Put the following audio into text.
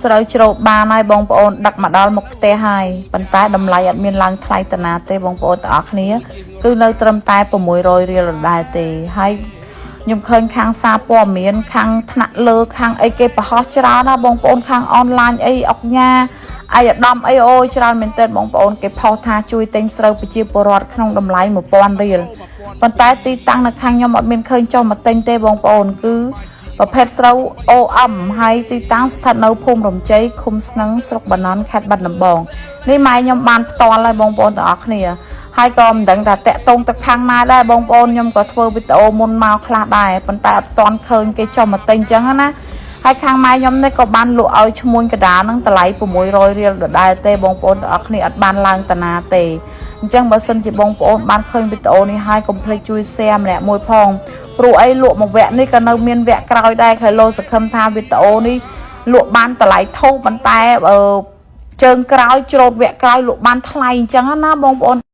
ស្រូវច្រូតបានហើយបងប្អូនដឹកមកដល់មុខផ្ទះហើយប៉ុន្តែតម្លៃអត់មានឡើងថ្លៃតាណាទេបងប្អូនទាំងអស់គ្នាគឺនៅត្រឹមតែ600រៀលដដែលទេហើយខ្ញុំឃើញខាងសារព័ត៌មានខាងថ្នាក់លើខាងអីគេប្រហោះច្រើនណាបងប្អូនខាងអនឡាញអីអុកញ៉ាអីឧត្តមអីអូយច្រើនមែនទែនបងប្អូនគេផុសថាជួយទិញស្រូវប្រជាពលរដ្ឋក្នុងតម្លៃ1000រៀលប៉ុន្តែទីតាំងនៅខាងខ្ញុំអត់មានឃើញចុះមកទិញទេបងប្អូនគឺប្រភេទស្រូវ OM ហើយទីតាំងស្ថិតនៅភូមិរំជ័យឃុំស្នឹងស្រុកបាណន់ខេត្តបាត់ដំបងនេះម៉ែខ្ញុំបានផ្ទាល់ហើយបងប្អូនទាំងអស់គ្នាហើយក៏មិនដឹងថាតាក់តងទៅខាងណាដែរបងប្អូនខ្ញុំក៏ធ្វើវីដេអូមុនមកខ្លះដែរប៉ុន្តែអត់ទាន់ឃើញគេចុះមកទិញអញ្ចឹងណាហើយខាងម៉ែខ្ញុំនេះក៏បានលក់ឲ្យឈ្មួញកដាលហ្នឹងតម្លៃ600រៀលដដែលទេបងប្អូនទាំងអស់គ្នាអត់បានឡើងតាណាទេអញ្ចឹងបើសិនជាបងប្អូនបានឃើញវីដេអូនេះហើយកុំភ្លេចជួយ share ម្នាក់មួយផងព្រោះអីលក់មួយវគ្គនេះក៏នៅមានវគ្គក្រោយដែរខ្លះលោសង្ឃឹមថាវីដេអូនេះលក់បានតម្លៃធូរប៉ុន្តែអឺជើងក្រោយច្រូតវគ្គក្រោយលក់បានថ្លៃអញ្ចឹងណាបងប្អូន។